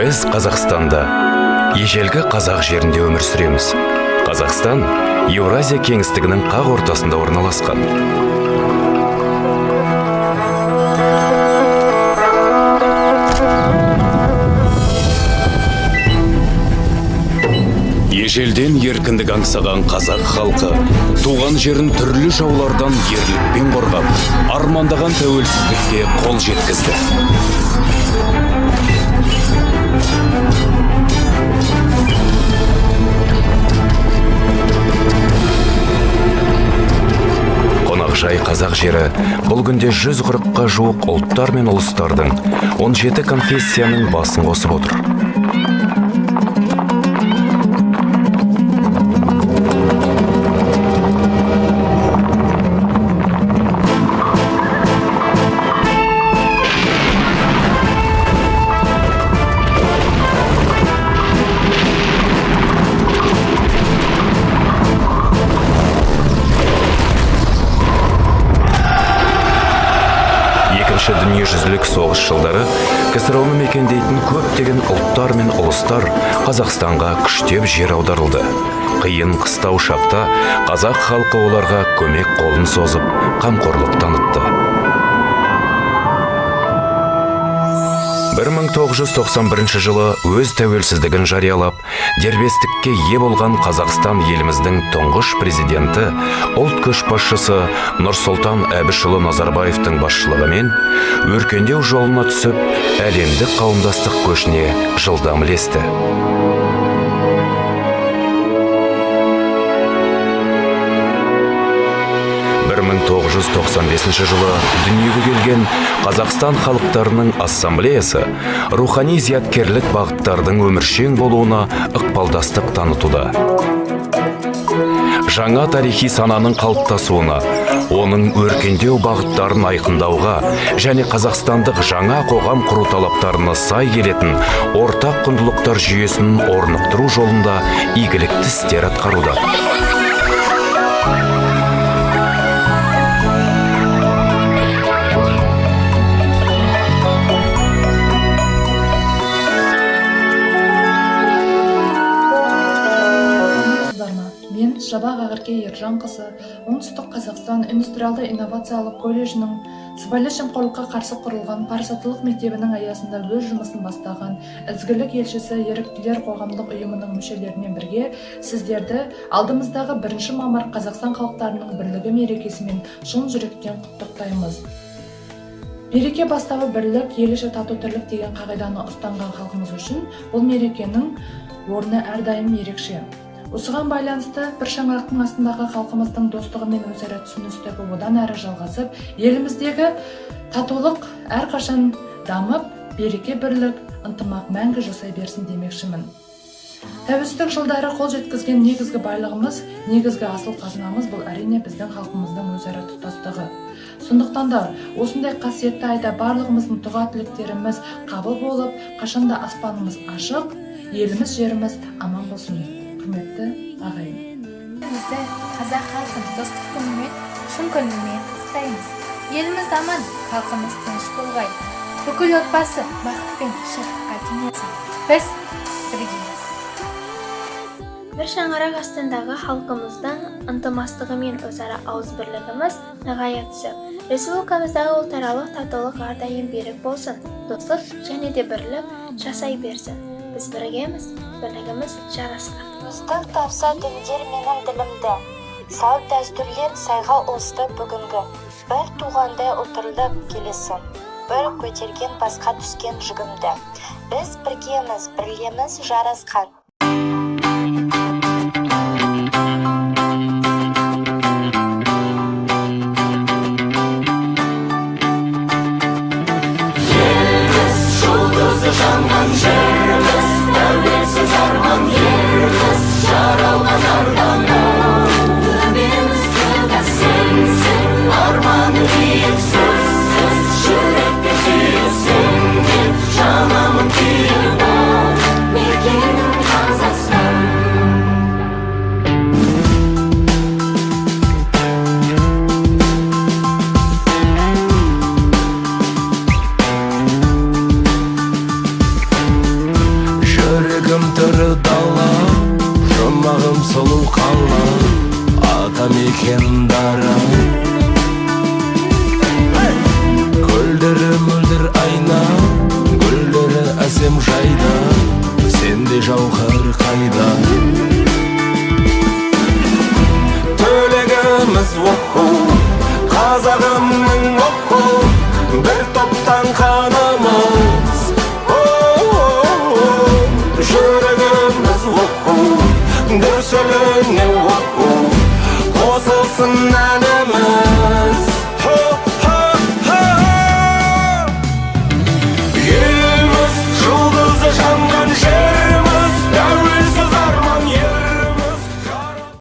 Біз Қазақстанда, ежелгі қазақ жерінде өмір сүреміз. Қазақстан Еуразия кеңістігінің қақ ортасында орналасқан. Ежелден еркіндік аңсаған қазақ халқы туған жерін түрлі жаулардан ерлікпен қорғап, армандаған тәуелсіздікке қол жеткізді. Қонақжай қазақ жері бұл күнде 140-қа жуық ұлттар мен ұлыстардың, 17 конфессияның басын қосып отыр. Екінші дүниежүзілік соғыс жылдары КСРО-ны мекендейтін көптеген ұлттар мен ұлыстар Қазақстанға күштеп жер аударылды. Қиын қыстау шақта қазақ халқы оларға көмек қолын созып, қамқорлық танытты. 1991 жылы өз тәуелсіздігін жариялап, дербестікке ие болған Қазақстан еліміздің тұңғыш президенті, ұлт көшбасшысы Нұрсұлтан Әбішұлы Назарбаевтың басшылығымен өркендеу жолына түсіп, әлемдік қауымдастық көшіне жылдам ілесті. 1995 жылы дүниеге келген Қазақстан халықтарының ассамблеясы рухани зияткерлік бағыттардың өміршең болуына ықпалдастық танытуда. Жаңа тарихи сананың қалыптасуына, оның өркендеу бағыттарын айқындауға және қазақстандық жаңа қоғам құру талаптарына сай келетін ортақ құндылықтар жүйесін орнықтыру жолында игілікті істер атқаруда. Саламатсыздар ма? Мен Жабақ Ақерке Ержанқызы, Оңтүстік Қазақстан индустриалды инновациялық колледжінің сыбайлас жемқорлыққа қарсы құрылған парасаттылық мектебінің аясында өз жұмысын бастаған Ізгілік елшісі еріктілер қоғамдық ұйымының мүшелерімен бірге сіздерді алдымыздағы 1 мамыр, Қазақстан халықтарының бірлігі мерекесімен шын жүректен құттықтаймыз. Береке бастауы бірлік, ел іші тату тірлік деген қағиданы ұстанған халқымыз үшін бұл мерекенің орны әрдайым ерекше. Осыған байланысты бір шаңырақтың астындағы халқымыздың достығы мен өзара түсіністігі одан әрі жалғасып, еліміздегі татулық әрқашан дамып, береке, бірлік, ынтымақ мәңгі жасай берсін демекшімін. Тәуелсіздік жылдары қол жеткізген негізгі байлығымыз, негізгі асыл қазынамыз — бұл, әрине, біздің халқымыздың өзара тұтастығы. Сондықтан да осындай қасиетті айда барлығымыздың дұға тілектеріміз қабыл болып, қашанда аспанымыз ашық, еліміз, жеріміз аман болсын, құрметті ағайын. Елімізді, қазақ халқын достық күнімен шын көңілмен құттықтаймыз. Еліміз аман, халқымыз тыныш болғай. Бүкіл отбасы бақыт пен шаттыққа кенелсін. Біз біргеміз. Бір шаңырақ астындағы халқымыздың ынтымақтастығы мен өзара ауызбірлігіміз нығая түсіп, республикамыздағы ұлтаралық татулық әрдайым берік болсын, достық және де бірлік жасай берсін. Біз біргеміз, бірлігіміз жарасқан. Достық тапса діндер менің ділімді, салт дәстүрлер сайға ұлысты бүгінгі. Бір туғандай отырдық келісім, бір көтерген басқа түскен жүгімді. Біз біргеміз, бірлеміз жарасқан. Жұлдызы жанған жеріміз, тәуелсіз арман еліміз, жаралған ардан төбеміз көк. Сенсің арманы биік, сөзсіз жүрекпен сүйіп, сен деп жанамын күйіп. Мекенім. Екен дара. Көлдері мөлдір айна, гүлдері әсем жайда, сенде жауһар қайда? Төлегіміз, охо, қазағымның, охо.